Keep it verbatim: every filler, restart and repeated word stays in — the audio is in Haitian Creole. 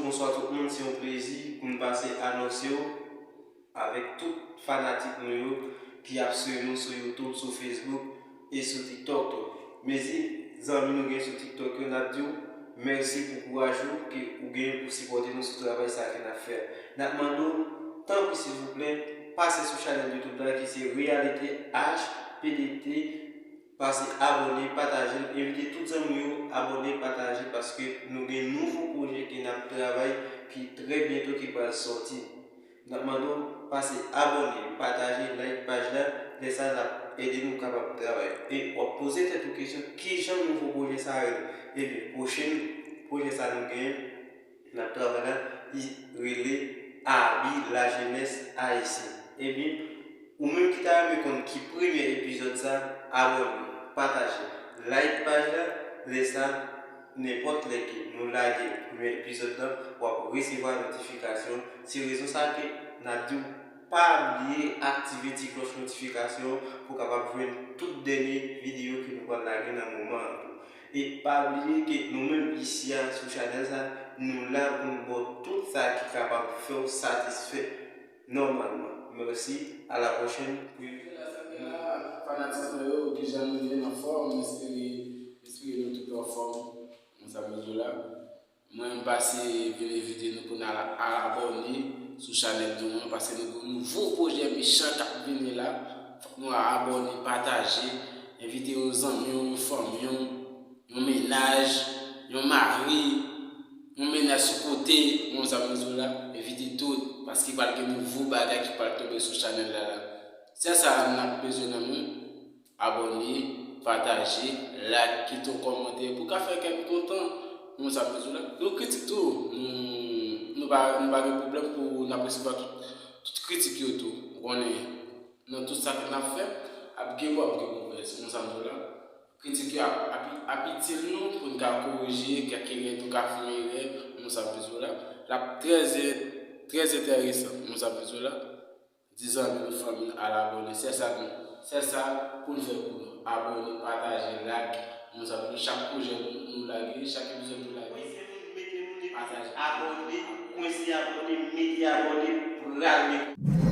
Bonswa tout moun, se yon plezi pou n pase anonse w avèk tout fanatik nou yo ki ap swiv nou sou YouTube, sou Facebook e sou TikTok tou. Mezi zanmi nou gen sou TikTok yo, n ap di w mèsi pou kouraj ou ke ou gen pou sipòte nou sou travay sa ke n ap fè. N ap mande w, tanpri silvouplè, pase sou chanèl YouTube la ki se Realite H P D T. Pase abòne, pataje l, envite tout zanmi w abòne, pataje, paske nou gen nouvo pwojè ke n ap travay ki trè byento ki pral sòti. N ap mande w pase abòne, pataje, like paj la, lè sa l ap ede nou kapab travay. E w ap poze tèt ou kesyon, kijan nouvo pwojè sa a rele? Ebyen, pwochen pwojè sa nou genyen, n ap travay la, li rele Abi Lajenès Ayisyen. Ebyen, ou menm ki ta renmen konn ki premye epizòd sa, abòne, pataje, like paj la, lè sa, nenpòt lè ke nou lage premye epizòd la, w ap resevwa notifikasyon. Se rezon sa ke n ap di w pa bliye aktive ti klòch notifikasyon pou w kapab jwenn tout dènye videyo ke nou pral lage nan moman an tou. E pa bliye ke nou menm isi a sou chanèl sa, nou la pou n ba w tout sa ki kapab fè w satisfè nòmalman. Mèsi, a la pwochèn. Fanatik mwen yo, kijan nou ye, n anfòm? M espere, m espere nou tout anfòm. Mwen sa bezwen la. Mwen pase vin envite nou pou n al, al abòne sou chanèl nou an, paske nou gen nouvo pwojè mechan k ap vini la. Fòk nou abòne, pataje, envite yon zanmi w, yon fanmi w, yon mennaj, yon mari, yon mennaj sou kote, yon zanmi w la, envite tout, paske pral gen nouvo bagay ki pral tonbe sou chanèl la la. Se sa n ap bezwen nan nou. Abòne, pataje, like, kite yon kòmantè pou ka fè kè m kontan. Nou sa bezwen la. Nou kritik tou. Nou, nou pa, nou pa gen pwoblèm pou n ap resevwa tout, tout kritik yo tou. Ou konnen, nan tout sa ke n ap fè, ap gen bon, ap gen move. Se konsa m di w la. Kritik yo ap, ap, ap itil nou pou n ka korije, kèk erè tou ka fè yon erè. Nou sa bezwen la. L ap trè, trè enteresan. Nou sa bezwen la. Di zanmi nou, fanmi nou al abòne. Sèl sa nou, sèl sa pou n fè pou nou. Abòne, pataje, like. Nou sa pou chak pwojè nou, nou lage, chak epizòd nou lage. Pataje. Abòne, kwense abòne, mete abòne, pral mete.